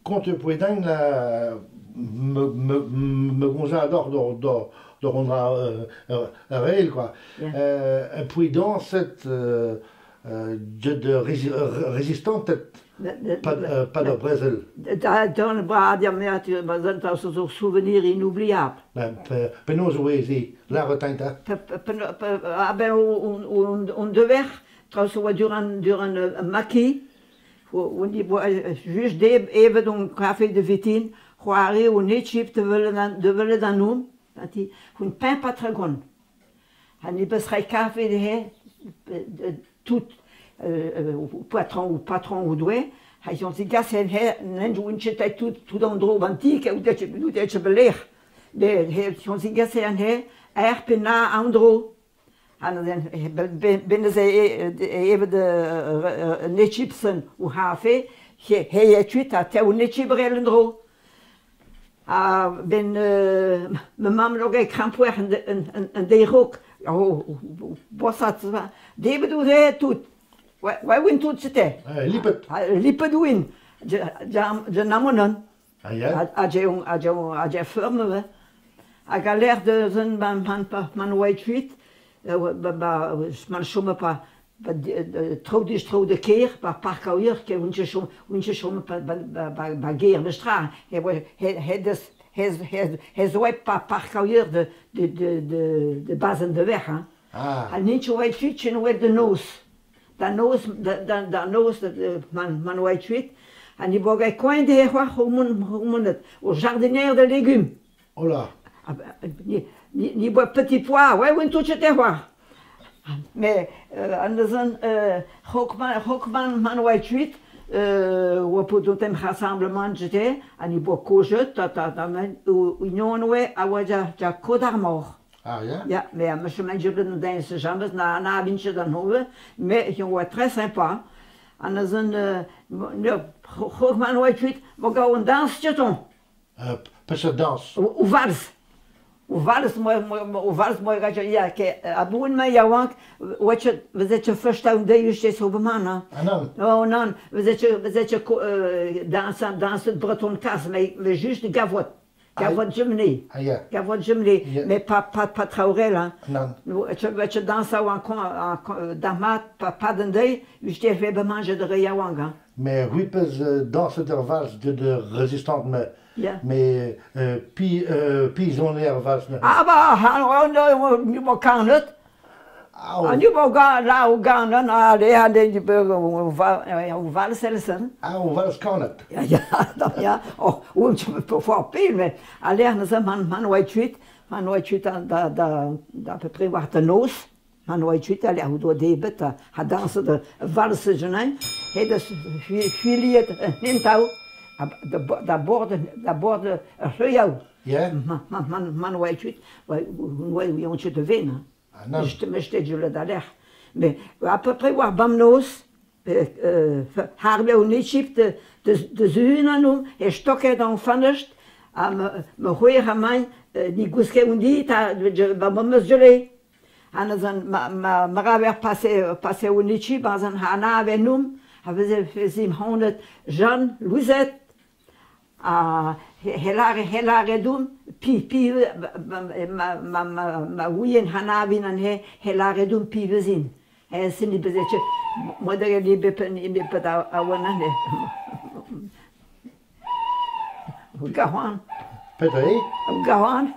Kontepoedañ la me me me gonza d'or d'or d'or d'or on dra réel quoi. Puis dans cette de résistanted pas de brezel. Da brad ya me zo souvenir inoubliable. Penaos oe se lâret ta? Ah ben on devait trouwens oa durant durant un maquis juist even doen café de vitin c'hoari o net chip de willen de willen dan noem dat die hun pain patragon. Ha ni beus kafe de he tout patron ou patron ou doe ha jont si gas hen he nen jo in tout tout an dro antik ou det ou det beleg. De he jont si gas hen he er pena an dro. En dan binnen ze even de netchipsen ou hafe, he het uit dat hij netchibrellen dro. Ah, ben mijn mam nog een krampweg en en en de ook. Oh, bossat, de bedoel hij tout. Wij win tout zitten. Liepet. Liepet win. De namonen. Ah ja? A je a je a je firme. A galer de z'n man man man white tweet. Man schomme pa tro dis tro de keer pa parkauer ke unche schom unche schomme pa ba ba geer de stra he he des he he he zo pa parkauer de de de de de bazen de weg hè. Ah. Ha niet zo weit fietsen hoe de noos. Da noos da da noos man man weit fiet. En die bogay coin de he hoe het au jardinière de légumes. Oh là. Ni ni ni petit pois, ouais, win tout te hoa. Mais andersen gok man man weit fiet euh op het hem rassemblement j'étais en die bo kojet ta ta ta men union we a wa ja ja kodarmor. Ah ja? Ja, mais monsieur Manjeblen dans ce jambes na na vinche dan howe, mais ils ont très sympa. Andersen ne gok man weit fiet, mo ga un dans jeton. Peseurt dans? Ou vals. O vals o vals mo ga ja ke aboun ma yawank wat je we zet verstaun de je zo bemana. Ah non. Oh non, we zet we zet dans dans het breton kas mais mais juste gavot. Gavot jumni. Ah ja. Gavot jumni, mais pas pas pas traorel hein. Non. Je je danse en en damat pas pas den day, je te fait manger de yawank hein. Mais huipes dans der vals de de résistante mais Ja. Mais pi pi zoner vals ne. Ah bah, nu mo kan het. Au. Nu mo ga la o gaan dan allee han den o vals elsen. Ah, o vals kan het. Ja ja, dan ja. Oh, hoe voor pil mais allee ze man man weit chuit, man weit chuit da da da à peu près war de noos. Man weit chuit allee hoe do debet ha danse de valse jenin. He de filiet nintau. Da borden da borden jou. Ja? Man man man weit chuit, wij wij ons te winnen. Ah non. Je te d'aller. Mais à peu près war bamnos haar we niet schip de de de zuun nu e stokke dan vanest a me me goeie mijn die goeske undi ta ba mames jole. Han zan ma ma ma ver passé passé unichi bazan hana venum have ze honderd Jean Louisette a helare helare dum pi pi ma ma ma ma wien hanavin an he helare dum pi vezin. He sin di bezetje moeder die bepen in de pata awana ne. Gawan. Peter, Gawan.